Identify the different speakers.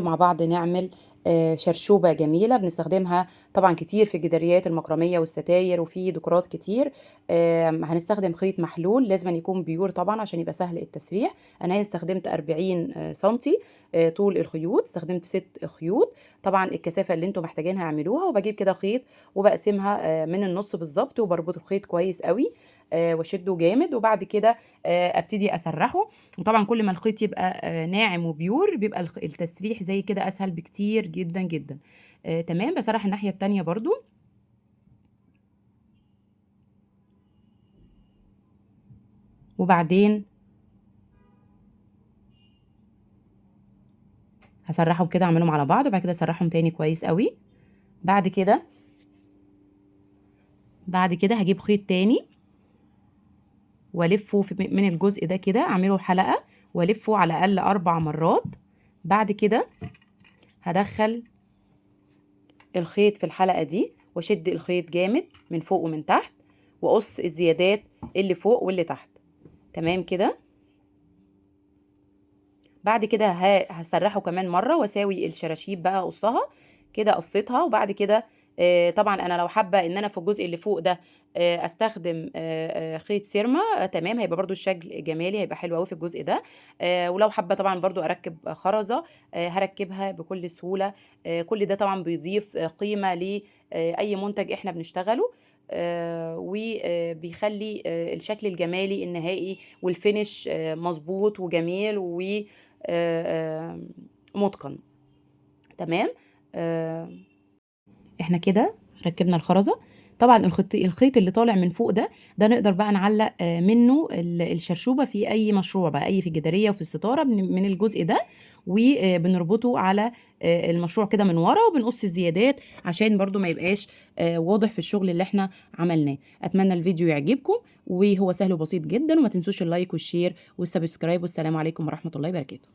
Speaker 1: مع بعض نعمل شرشوبة جميلة بنستخدمها طبعا كتير في الجداريات المكرمية والستاير وفي ديكورات كتير. هنستخدم خيط محلول، لازم أن يكون pure طبعا عشان يبقى سهل التسريح. أنا هنا استخدمت 40 سنتي، طول الخيوط، استخدمت 6 خيوط. طبعا الكثافة اللي انتم محتاجينها اعملوها. وبجيب كده خيط وبقسمها، من النص بالظبط، وبربط الخيط كويس قوي، واشده جامد، وبعد كده، ابتدي اسرحه. وطبعا كل ما الخيط يبقى، ناعم وبيور بيبقى التسريح زي كده اسهل بكتير جدا جدا. تمام. بسرح الناحية التانية برضو. وبعدين هسرحهم كده، اعملهم على بعض، وبعد كده اسرحهم تاني كويس قوي. بعد كده هجيب خيط تاني والفه من الجزء ده كده، اعمله حلقة والفه على الاقل 4 مرات. بعد كده هدخل الخيط في الحلقة دي واشد الخيط جامد من فوق ومن تحت، واقص الزيادات اللي فوق واللي تحت. تمام كده. بعد كده هسرحه كمان مرة واساوي الشراشيب بقى، اقصها كده، قصيتها. وبعد كده، طبعا انا لو حابة ان انا في الجزء اللي فوق ده، استخدم، خيط سيرما، تمام، هيبقى برضو الشكل جمالي، هيبقى حلو قوي في الجزء ده. ولو حابة طبعا برضو اركب خرزة، هركبها بكل سهولة. كل ده طبعا بيضيف، قيمة ل، اي منتج احنا بنشتغله، وبيخلي، الشكل الجمالي النهائي والفينش، مظبوط وجميل و، متقن. تمام. احنا كده ركبنا الخرزة. طبعا الخيط اللي طالع من فوق ده نقدر بقى نعلق، منه الشرشوبة في اي مشروع بقى، اي في الجدارية وفي الستارة، من الجزء ده، وبنربطه على، المشروع كده من ورا، وبنقص الزيادات عشان برضو ما يبقاش، واضح في الشغل اللي احنا عملناه. اتمنى الفيديو يعجبكم، وهو سهل وبسيط جدا، وما تنسوش ال like وال share وال subscribe، والسلام عليكم ورحمة الله وبركاته.